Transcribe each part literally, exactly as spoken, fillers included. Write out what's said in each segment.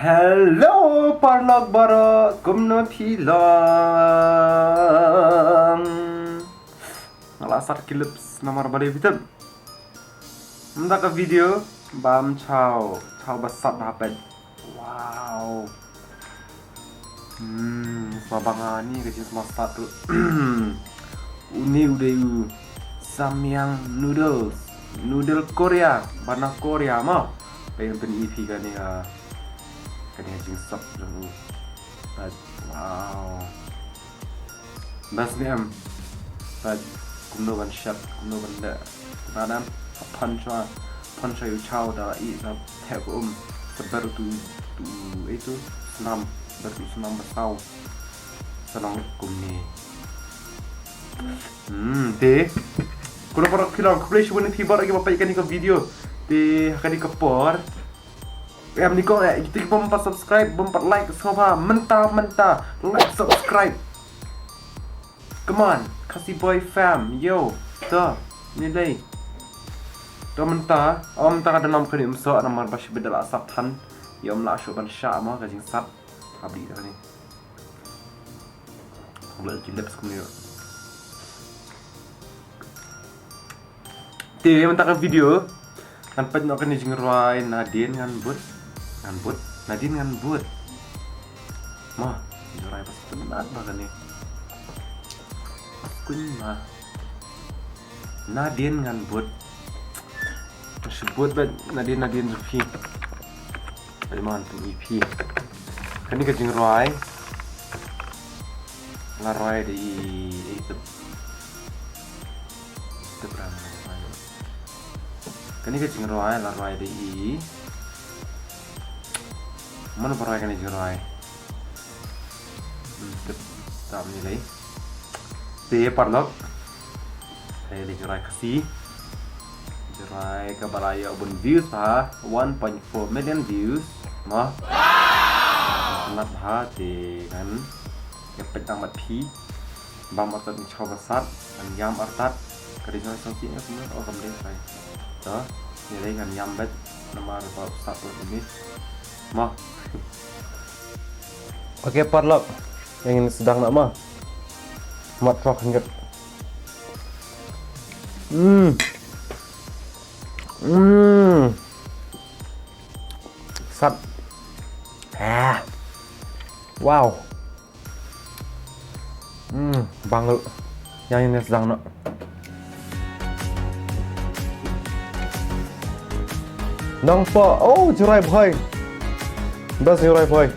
Hello paralok baroh, kumno phi long? Nga la sat ki lips namar balei phi tip? Mynta ka video bam chow, chow ba sat ba hapdeng. Wow. Hmm, sa ba nga ni ka jingsma sat ruh. Une u dei u Samyang noodles, noodle Korea, ba na Korea mo. Pynban pyn-i phi kane ka, kane ka jingsop jong u. But wow. Best ne em. But kumno ban shet, kumno ban leh. Kumno ban phan shuwa, phan shuwa ïa u chow da i sa theh ka um. Sa ber tu, tu, eh tu, snam, ber tu snam ba saw. Sa long kumne. Hmm, te. Kulo paralok phi long, khublei shibun ïa phi baroh kiba peit kane ka video. Te ha kane ka por. Em ni ko eh, kita ki bym pat subscribe, bym pat like, sngewbha mynta mynta like, subscribe. Come on, Khasi Boy Fam, yo, to, ni lei. To mynta, oh mynta ka da nam kane um soh namar ba shibit da la sat than. Ïa um lah shuh ban shah mo ka jingsat. Habli da kane. Ong la ki lips kumne. Te mynta ka video ngan peit noh kane jingrwai Nadien ngan bud. Ngan bud. Nadien ngan bud. Ma, jingrwai ba sat ba kane. Kun ma. Nadien ngan bud. Shu bud bad nadien nadien ruh phi. Bad man pun ïa phi. Kane ka jingrwai. La rwai da i, i tip. Tip ram la rwai. Kane ka jingrwai la rwai da i. Mano ba rwai kane jingrwai? Hmm, tip tam ni lei. Te paralok. Te lei jingrwai Khasi. Jingrwai kaba la ïoh bun views ha, one point four million views. Mo. Nat ha te ngan ïa peit tang bad phi. Bam artat ni chow ba sat, ngan ïam artat. Ka dei jingrwai sngewsih ne kumno, oh kam dei trai. To, ni dei ngan ïam bad namar ba sat ruh ini. Mo. Okay paralok. Ïa ngin sdang noh mo. Mat rok hynrei. Hmm. Hmm. Sat. Ah. Wow. Hmm, bang ruh. Ïa ngin sdang noh. Nongpoh, oh, jingrwai bhoi. Best jingrwai bhoi.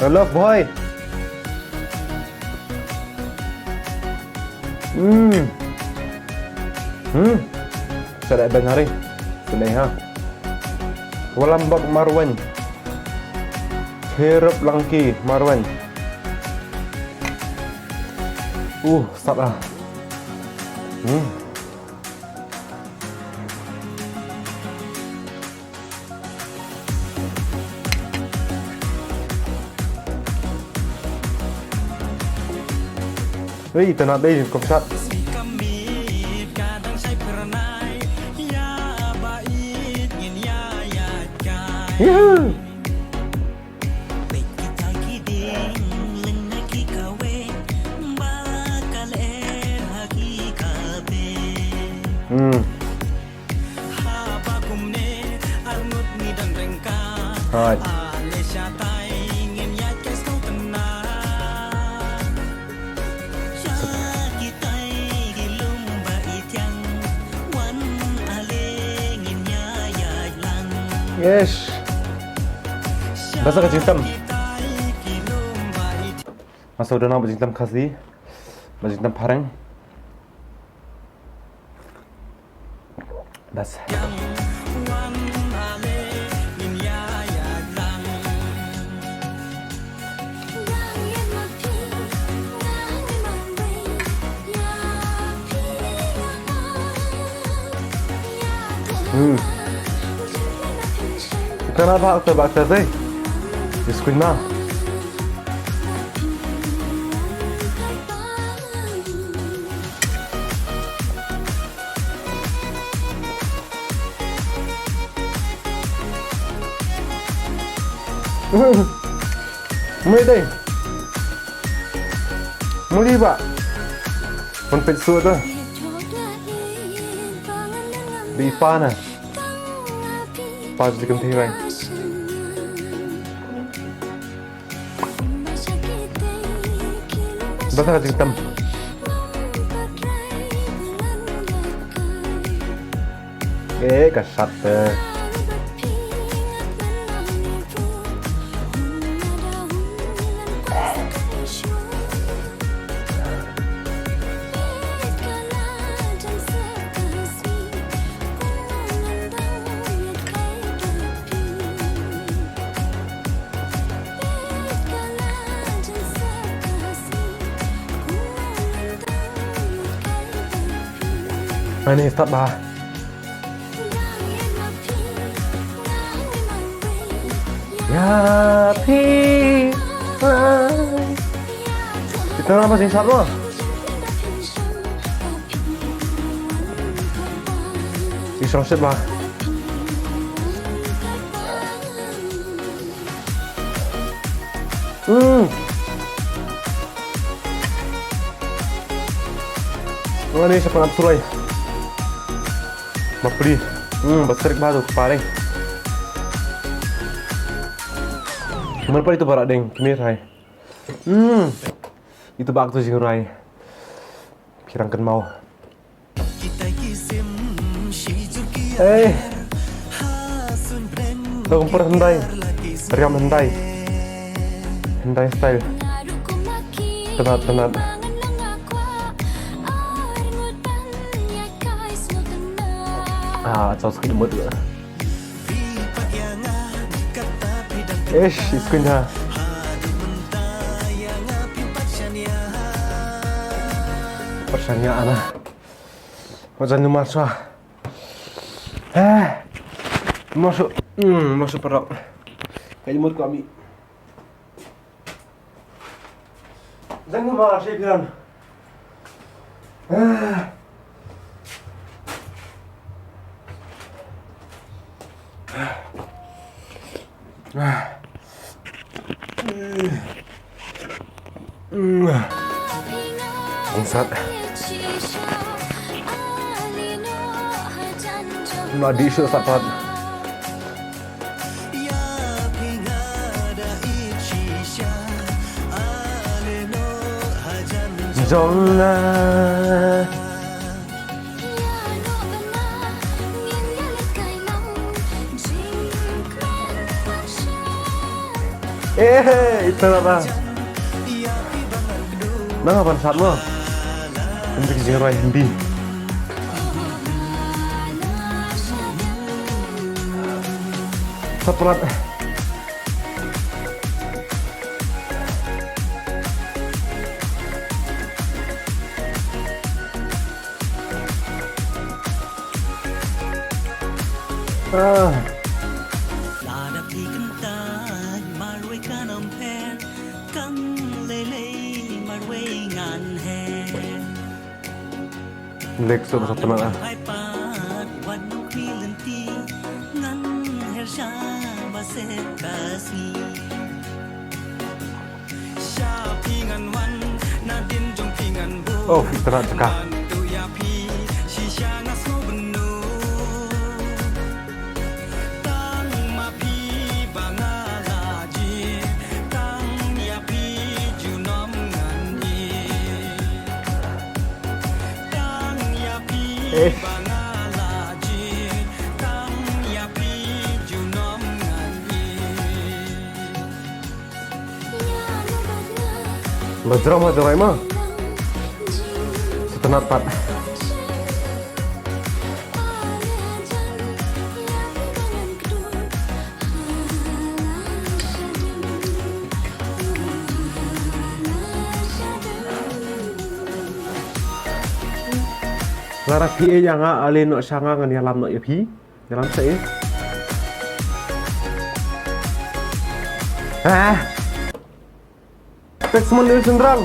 I love bhoi. Hmm. Hmm. Sa da ben hari. Sa da ha. Walambok marwan. Hirup langki marwan. Uh, sat ah. Hmm. Hei, tana dei kop sat. Yuhu. Hmm. Hooid. Yes. Basa ka jingtem. Nga shu don ba jingtem Khasi, ba jingtem phareng. Bas. Hmm. Kana ba ka ba ka dei. Biscuit na. Mui dei. Mui ba. Pun pet su tu. Di pa na. Pa ji kan thei rai. Ba sa ka jingtam. Eh, ka sat te. Ani start ba. Ya phi. Kita apa sih start ba? Isong set ba. Hmm. Nga ni sa pangap sulai. Mapli. Hmm, ba serik ba tu pare. Mar pa itu barak deng kemir hai. Hmm. Itu bak tu jingrai. Pirang kenmau. Eh. Dong per Hyundai. Riam Hyundai. Hyundai style. Tenat, tenat. Ah, chau sakit mut. Ish, iskuin ha. Pertanyaan ah. Macam ni masa. Eh. Masuk, hmm, masuk perut. Kayak mut kami. Jangan marah sih kan. Ah. Ah. Angsat. Nadi shu sapat. Jong nga. Eh, itu apa? Nang apa sat mo? Hindi kasi yung Hindi. Saprat. Ah. Lada phi kyntait marwei kan ym her, kan lei lei marwei ngan her. Lek suk sat tynat ah. Oh, fitrat ka. Eh. Ba jrong ma jrong ma. Sat tynat pat. Lada phi ïa nga ale noh sha nga ngan ïalam noh ïa phi. Ïalam sha i. Ah. Tek semon dei sendrang.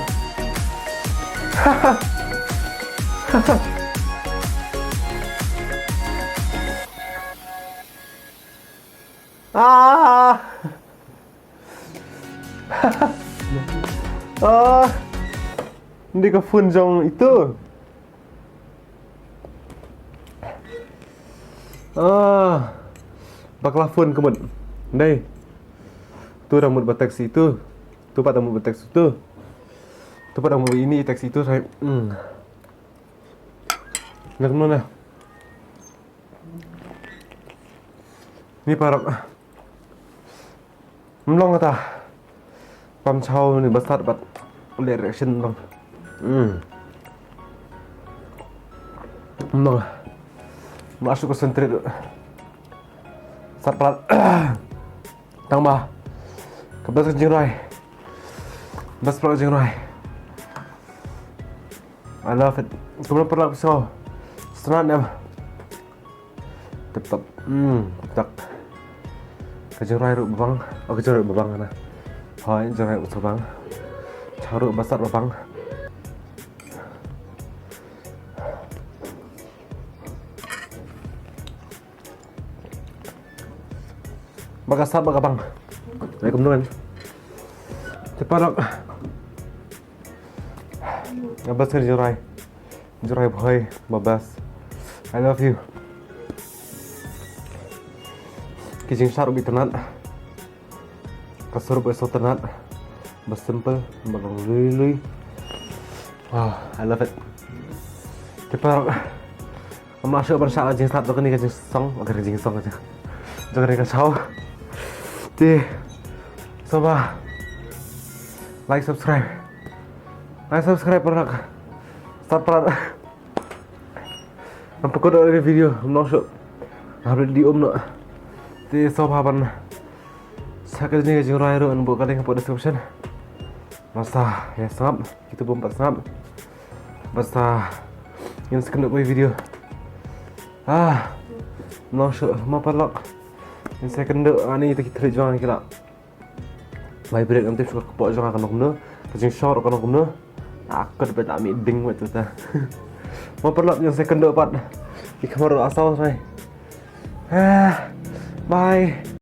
Ah. Ah, hindi ka phone jong itu. Ah, bakla phone ka mut. Dei. Tu dang mut ba text itu. Tu pat dang mut ba text itu. Tu pat dang mut ini text itu. Sai. Hmm. Nak mana? Ni parok. Mlong kata. Pam chaw ni ba start pat. Le reaction mlong. Hmm. Mlong. Masuk concentrate. Start pat. Tang ba. Ka best ka jingrwai. Best pat ka jingrwai. I love it. Kumno paralok, so. Sngewtynnat em. Tip top. Hmm, tak. Ka jingrwai ruh ba bang. Oh, ka jingrwai ruh ba bang na. Hoi, jingrwai ruh ba bang. Chaw ruh ba start ba bang. Ba ka start ba ka bang. Ai kumno kan. Te paralok. Ka best ka jingrwai. Jingrwai bhoi, ba best. I love you. Ki jingstart ruh ba itynnat. Ka sur ruh ba sngewtynnat. Ba simple, ba long lui lui. Wow, I love it. Te paralok. Ngam lah shuh ban shah ka jingstart jong kane ka jingsong, ka jingsong ka jing-, jong kane ka show. Te, sngewbha like, subscribe. Like, subscribe paralok. Start paralok. Ngam pyrkhat ïa ka video, ngam lah shuh. Ngam lah di um noh. Te sngewbha ban shah kane ka jingrwai ruh, ngan buh ka link hapoh description. Bad sa ïa sngap. Kita bym pat sngap. Bad sa ngin sa kynduh ïa ka video. Ah, ngam lah shuh, mo paralok. Ngin sa kynduh, ani kita ki thylliej jong nga ki la vibrate, ngam tip shuh ka kpoh jong nga ka long kumno, ka jingshong ruh ka long kumno. Ah, ka dei ba la mih ding wat tu ta. Mo paralok, ngin sa kynduh pat. Ki khmar ruh la saw shai. Ah, bye.